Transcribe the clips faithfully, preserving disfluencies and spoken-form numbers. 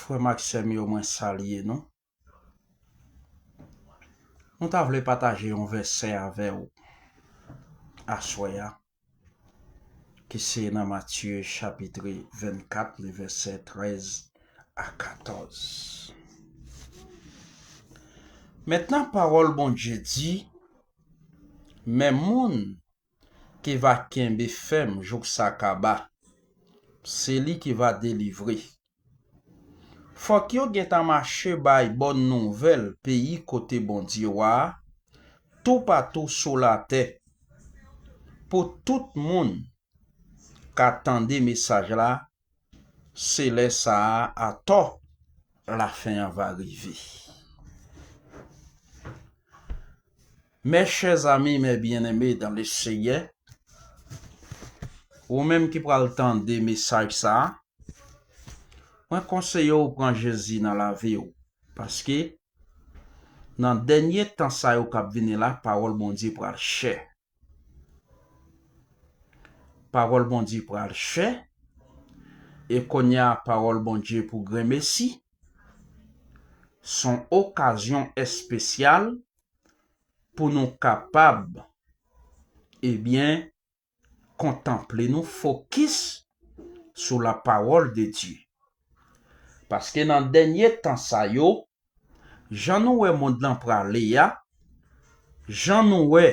Frè m ak sè m yo, mwen salye nou. Nou ta vle pataje yon vèsè avè w aswè a, ki se nan Matye chapit vennkat, le vèsè trèz a katòz. Mentnan, pawòl Bondye di, men moun ki va kenbe fèm jouk sa kaba, se li ki va delivre. Fòk yo gentan mache bay bòn nouvèl peyi kote Bondye wa a, toupatou sou latè, pou tout moun ka tande mesaj la, se lè sa a atò lafen an va rive. Mes chers amis, mes bien-aimés dans le Seigneur, ou menm ki pral tande mesaj sa a, mwen konseye w pran Jezi nan lavi w, paske nan dènye tan sa yo k ap vini la, pawòl Bondye pral chè. Pawòl Bondye pral chè, e kounye a pawòl Bondye pou grenmesi, se yon okazyon espesyal pou nou kapab, ebyen, kontanple nou, fokis sou la parole de Dieu. Paske nan dènye tan sa yo, jan nou wè mond lan prale a, jan nou wè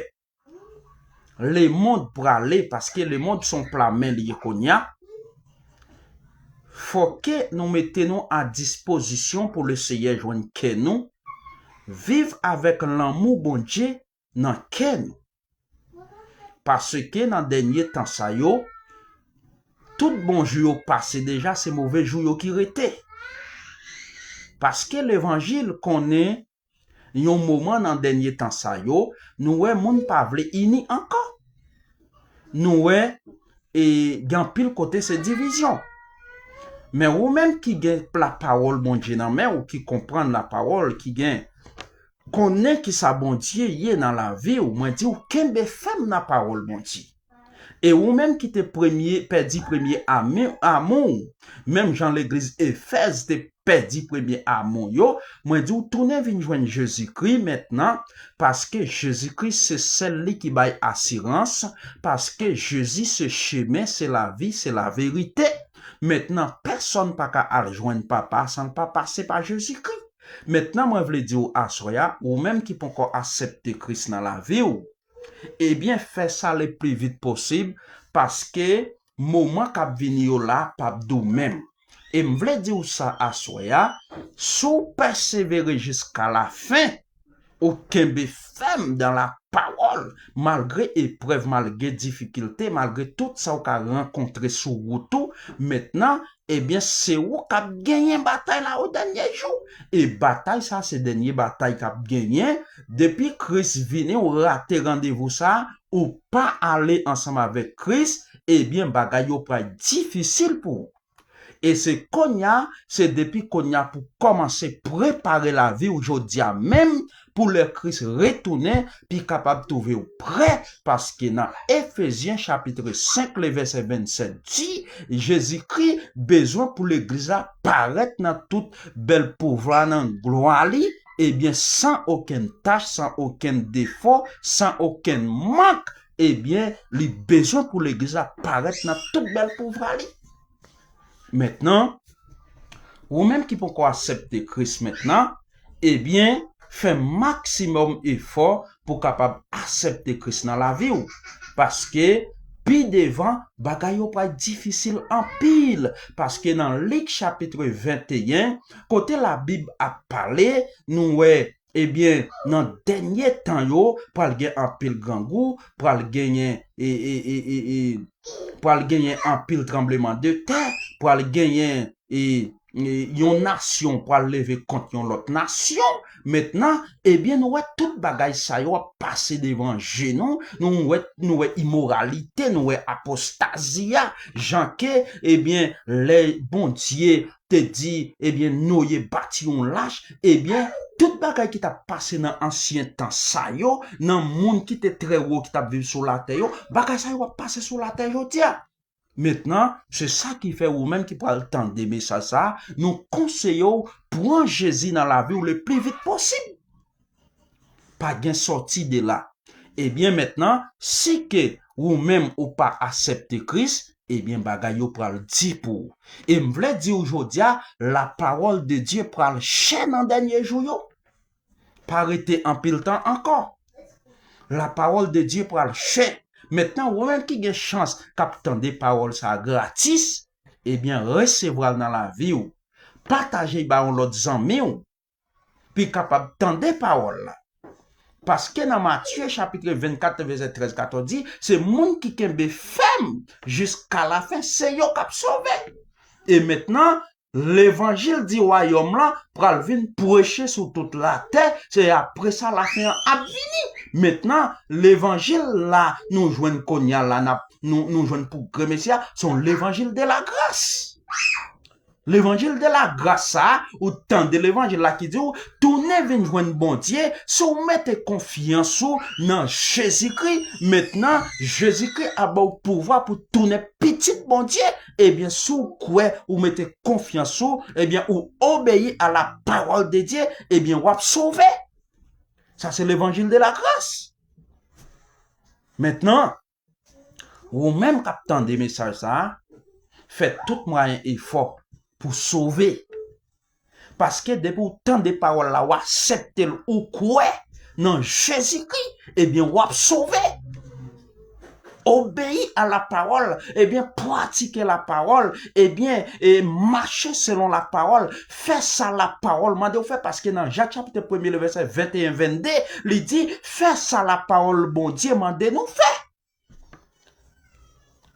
lemonn prale, paske lemonn se yon pla men li ye kounye a, fòke nou mete nou a dispozisyon pou Leseyè jwenn kè nou, viv avèk lanmou Bondye nan kè nou. Paske nan dènye tan sa yo, tout bon jou yo pase deja, se move jou yo ki rete. Paske levanjil konnen yon moman nan dènye tan sa yo, nou wè moun pa vle ini ankò. Nou wè, e, gen anpil kote se divizyon. Men ou menm ki gen lapawòl Bondye nan men w, ki konprann lapawòl, ki gen konnen kisa Bondye ye nan lavi w, mwen di w kenbe fèm nan pawòl Bondye. E ou menm ki te premye, pèdi premye ame-, amou w, menm jan legliz Efèz te pèdi premye amou yo, mwen di w tounen vin jwenn Jezikri mentnan, paske Jezikri se sèl li ki bay asirans, paske Jezi se chemen, se lavi, se laverite. Mentnan, pèsonn pa ka al jwenn Papa san l pa pase pa Jezikri. Mentnan, mwen vle di w aswè a, ou menm ki poko aksepte Kris nan lavi w, ebyen, fè sa le pli vit posib, paske moman k ap vini yo la p ap dou menm. E m vle di w sa aswè a, si w pèsevere jiska lafen, ou kenbe fèm dan la pawòl, malgre eprèv, malgre difikilte, malgre tout sa w ka rankontre sou wout ou, mentnan, ebyen, se ou k ap genyen batay la o dènye jou. E batay sa, se dènye batay k ap genyen. Depi Kris vini, ou rate randevou sa, ou pa ale ansanm avèk Kris, ebyen, bagay yo pral difisil pou ou. E se kounye a, se depi kounye a pou kòmanse prepare lavi w jodi a menm, pou lè Kris retounen, pi kapab twouve w prè, paske nan Efezyen chapit senk, le vèsè vennsèt di, Jezikri bezwen pou legliz la parèt nan tout bèl pouvwa nan glwa li, ebyen, san okenn tach, san okenn defo, san okenn mank, ebyen, li bezwen pou legliz la parèt nan tout bèl pouvwa li. Mentnan, ou menm ki poko aksepte Kris mentnan, ebyen, fè maksimòm efò pou kapab aksepte Kris nan lavi w. Paske, pi devan, bagay yo pral difisil anpil. Paske nan Lik chapit venteyen, kote Labib ap pale, nou wè, ebyen, nan dènye tan yo, pral gen anpil grangou, pral genyen, e, e, e, e, e, pral genyen anpil tranbleman de tè, pral genyen, e, e, yon nasyon pral leve kont yon lòt nasyon. Mentnan, ebyen, nou wè tout bagay sa yo ap pase devan je nou. Nou wè, nou wè imoralite, nou wè apostazi a, jan ke, ebyen, lè Bondye te di, ebyen, Noye bati yon lach, ebyen, tout bagay ki t ap pase nan ansyen tan sa yo, nan moun ki te trè wo ki t ap viv sou latè yo, bagay sa yo ap pase sou latè jodi a. Mentnan, se sa ki fè ou menm ki pral tande mesaj sa a, nou konseye w pran Jezi nan lavi w le pli vit posib. Pa gen sòti de la. Ebyen, mentnan, si ke ou menm ou pa aksepte Kris, ebyen, bagay yo pral di pou ou. E m vle di w jodi a, la parole de Dieu pral chè nan dènye jou yo. Pa rete anpil tan ankò. La parole de Dieu pral chè. Mentnan, ou menm ki gen chans k ap tande pawòl sa a gratis, ebyen, resevwa l nan lavi w. Pataje l ba yon lòt zanmi w, pou l kapab tande pawòl la. Paske nan Matye chapit vennkat, vèsè trèz, katòz di, se moun ki kenbe fèm jiska lafen, se yo k ap sove. E mentnan, levanjil di wayòm lan pral vin preche sou tout latè, se apre sa lafen an ap vini. Mentnan, levanjil la nou jwenn kounye a la, n ap, nou, nou jwenn pou gre Mesi a, se yon levanjil de la gras. Levanjil de la gras sa a, ou tande levanjil la ki di w, tounen vin jwenn Bondye, si w mete konfyans ou nan Jezikri, mentnan, Jezikri ap ba w pouvwa pou tounen pitit Bondye. Ebyen, si w kwè, ou mete konfyans ou, ebyen, ou obeyi a la parole de Dieu, ebyen, w ap sove. Sa se levanjil de la gras. Mentnan, ou menm k ap tande mesaj sa a, fè tout mwayen efò pou sove. Paske depi w tande pawòl la, w aksepte l, ou kwè nan Jezikri, ebyen, w ap sove. Obeyi a la parole, ebyen, pratike la parole, ebyen, e mache selon la parole, fè sa la parole mande w fè, paske nan Jak chapit premye, le vèsè venteyen, vennde, li di, fè sa la parole Bondye mande nou fè.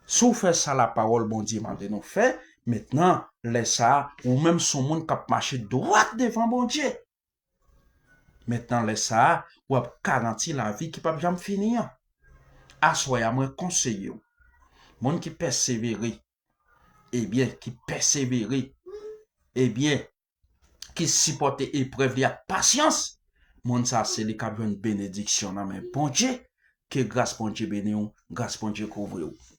Si w fè sa la parole Bondye mande nou fè, mentnan, lè sa a, ou menm se yon moun k ap mache dwat devan Bondye. Mentnan, lè sa a, w ap garanti lavi ki p ap janm fini an. Aswè a, mwen konseye w, moun ki pèsevere, ebyen, ki pèsevere, ebyen, ki sipòte eprèv li ak pasyans, moun sa a se li k ap jwenn benediksyon nan men Bondye. Ke gras Bondye beni w, gras Bondye kouvri w.